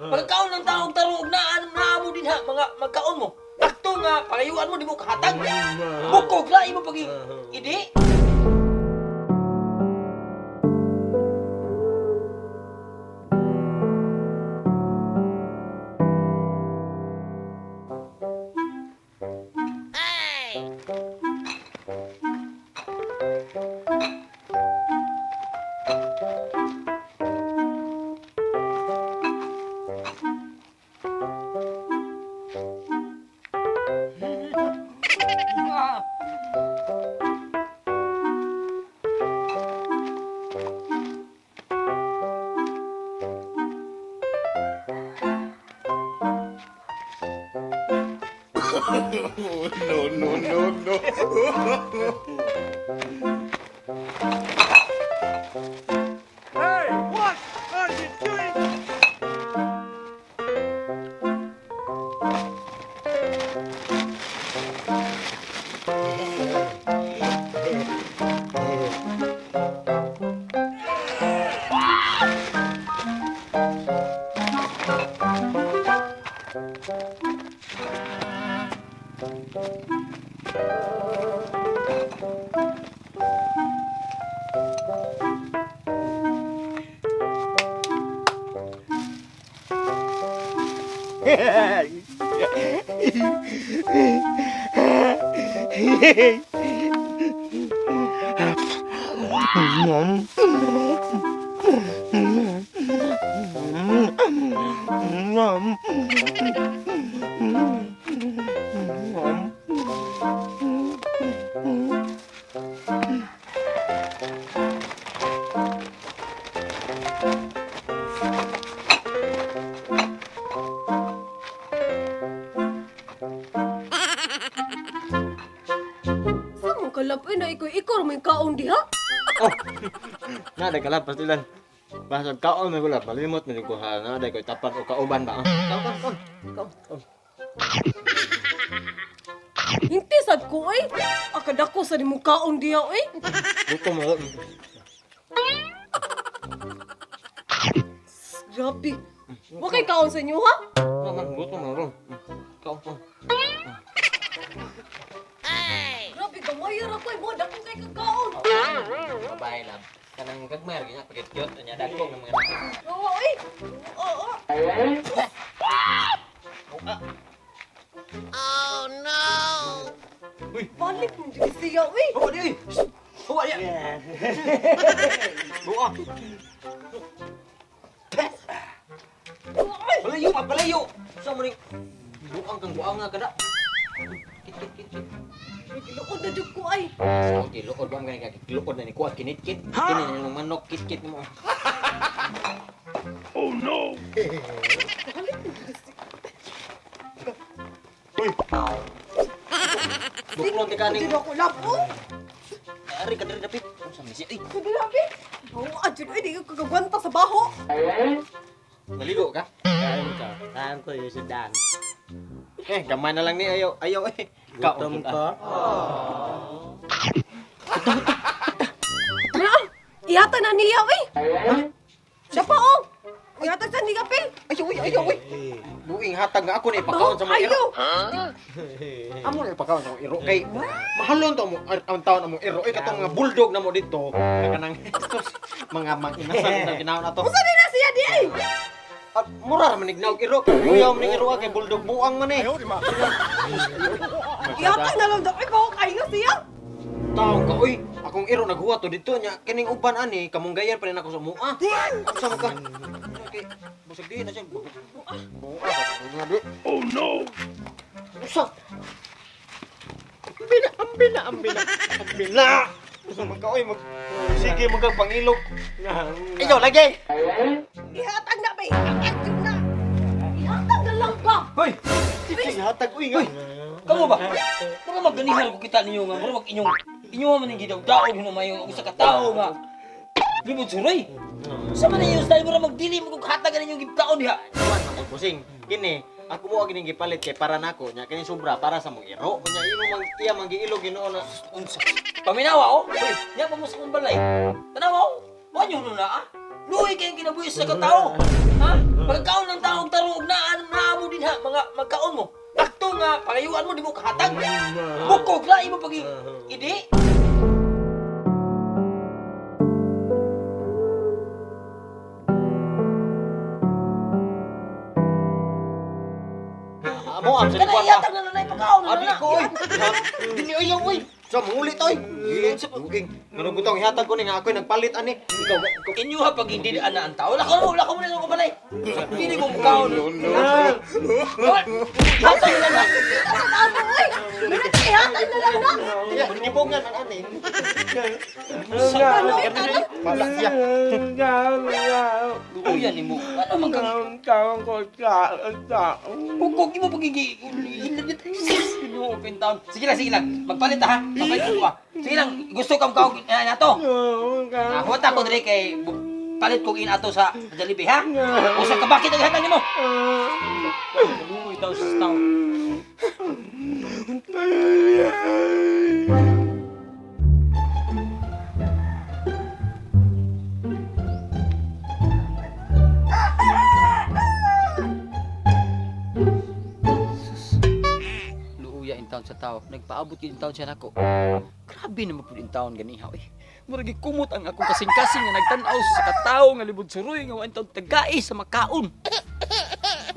Magkaon ng taong tarong og naa naa mo din ha, mga magkaon mo. Akto nga pangayuan mo di mo kahatag. Bukog la imo pagi idi. No, no, no, no. Hey, what are you doing? Sa mo kalap eh, na ikaw ikaw ra may kaon diha. Oh. Na day kalap pastilan. Basta kaon may gula palimot may ko ha na day ko tapat o kauban ba. Kaon kaon. Kaon. Kaon. Hinti sad ko eh. Akadako sa nimo kaon diha eh. Gutom mo. Grabe. Wa kay kaon sa inyo ha? Naman gutom mo ron. Kaon kaon. Grabe gamay ra ko eh. Mo dako kay kag kaon. Babae lab. Kanang gagmay ra gyud pagit cute nya dagkong ng mga anak. Oo eh. Oo. Uy. Balik mo dili siya eh. Oh, di. Oh, di. Buka. Palayo pa, palayo. Sa mo ning buang kang buang nga kada. Kit kit kit. Kit. Giluod na jud ko ay. Sa okay, luod ba gani ka luod na ni kuha kinit-kit. Kini na yung manok kit-kit mo. Balik mo dili siya. Buklon ti kaning. Jud ako lab oh. Ari ka diri dapit. Unsa mi siya? Ay, Grabe. Oo, adjud eh di ko kagwanta sa baho. naligo ka? Kain ka. Kain ko yung sudan. Eh, gamay na lang ni ayaw, ayaw eh. Gutom Kaon ko. Na, ihata na niya eh. Siya pa oh. Ihata sa niya pil. Ayaw, ayaw, ayaw, ay. Buing hatag nga ako na ipakaon sa mga iro. Ayaw. Amo na ipakaon sa mga iro kay mahalon to mo ang taon among iro eh katong mga bulldog na mo dito. Kanang Jesus, mga manginasan na ginaon ato. Usa din na siya di ay. At mura ra man ignaog iro. Kuyaw man ning iro ah, kay bulldog buang man eh. Ihata na lang daw ay baho kayo siya. Taong ka oy, akong iro naghuwat to dito nya kining uban ani kamunggayan pa rin ako sa mua. Unsa man ka? Okay, busag di na siya. Mua. Mua. Di. Oh no! Usa. Ambina, ambina, ambina. Ambina. Usa man ka oy mag sige man kag pangilok. Ayaw lagi. Ihatag na ba? Ihatag jud na. Ihatag na lang ba? Hoy, Sige hatag uy nga. kamo ba? Mura magganihan ko kita ninyo nga, mura mag inyong inyo man ning gidaw-daog hinumayo ang usa ka tawo nga. Libod suroy. Sa man ninyo style mura magdili mo kog hatag ninyong gibkaon diha. Kuan man kusing. Kini ako mo gining gipalit kay para nako nya kini sobra para sa mong iro. Nya imo mang iya mang giilog Ginoo na. Unsa? Paminawa oh. Uy, nya pa mo sa kong balay. Tanawa oh. Wa nyo na ah. Luhi kayong kinabuhi sa katao. Ha? Magkaon ng taong tarong og naa naa mo din ha, mga magkaon mo. Akto nga pangayuan mo di mo kahatag. Bukog la imo pag idi. Amo am sa Kana kwarta. ihatag na nanay pagkaon na Abi na. ko oy. Dini ayaw oy. Sa mangulit oy. Duging. Nganong butang ihatag ko ni nga ako'y nagpalit ani. Ikaw ikaw. Inyo ha pag hindi ana ang tao. Wala ko muna ko balay. Dili mo mukaon. No, no. Ihatag na na. Ano oy? Meron ka ihatag na lang na. Gibongan man ani. Ano oy? Ano? Wala siya. Luya nimo. Ano man kang Bukog imo pagigi Ginoo taon. Sige lang, sige lang. Magpalit ta, ha. Magpalit ko ah. Sige lang, gusto kang kaog na to. Ah, huwat ako diri kay palit kog in ato sa Jollibee ha. Usa ka bakit ang ihatag nimo? Luoy daw sa tao. Luuya in taon sa tao. Nagpaabot yun in taon siya nako. Grabe naman po in taon ganihaw eh. Murag kumot ang akong kasing-kasing nga nagtan-aw sa katao nga libod suroy nga wa in taon tagai sa makaon.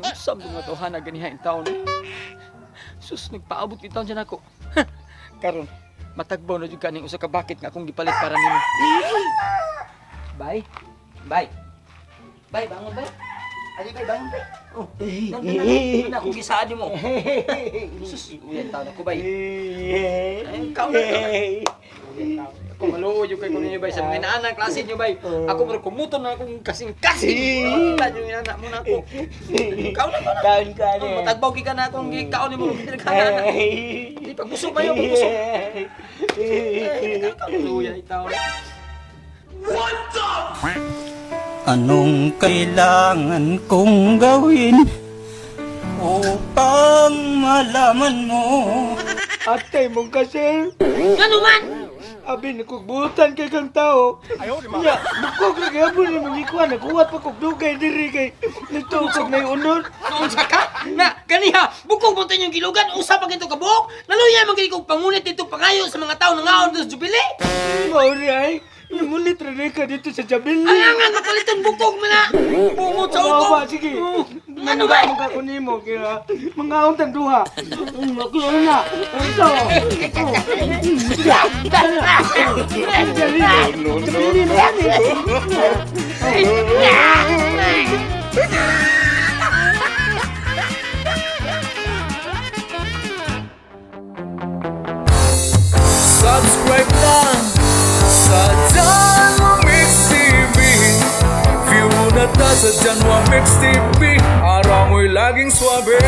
Unsa man nga tawhana ganiha in taon eh. Sus, nagpaabot in taon siya nako. Karon, matagbaw na jud kaning usa ka bakit nga akong gipalit para nimo. Bye. Bye. Bye, bangon bye. Ali bay, bangon bay. Oh, nandun na akong gisaad nimo. Sus, uyan taon ako bay. Ay, kaon na to. Ako maluoy yung kay kuno bay sa mga inaanang klase niyo bay. Ako mura kumuton na akong kasing-kasing. Wala yung inana mo na ako. Kaon na kaon na. Kaon ka Oh, matagbaw gi ka na akong gikaon nimo kinagana. Di pagbusog mayo pagbusog. Ay, nakakaluya itaw. Anong kailangan kong gawin upang malaman mo? Atay mong kasel. Ngano man? Abi, nakugbutan kay kang tao. Ayaw, di ma. Ya, bukog na kaya mo ni mga ikuan. Nakuha pa kog dugay diri kay nagtukog na yung unod. Unsa ka? Na kaniha bukog mo yung gilugan usa pa kinto kabuok. Naluya man gid kog pangunit dito pangayo sa mga tawo nangaon sa Jubilee. Mauri ay, namulit rin ka dito sa Jabili. Alangan mapalitan bukog man na. Bungot sa Kawawa, ukog. sige. Ano ba? Mga kunimo, kaya mga untang duha. Ako na. Ito. Jabili. No, no, Jabili no. na yan eh. Subscribe lang sa Janwa Mix TV. View na ta sa Janwa Mix TV. Araw mo'y laging swabe.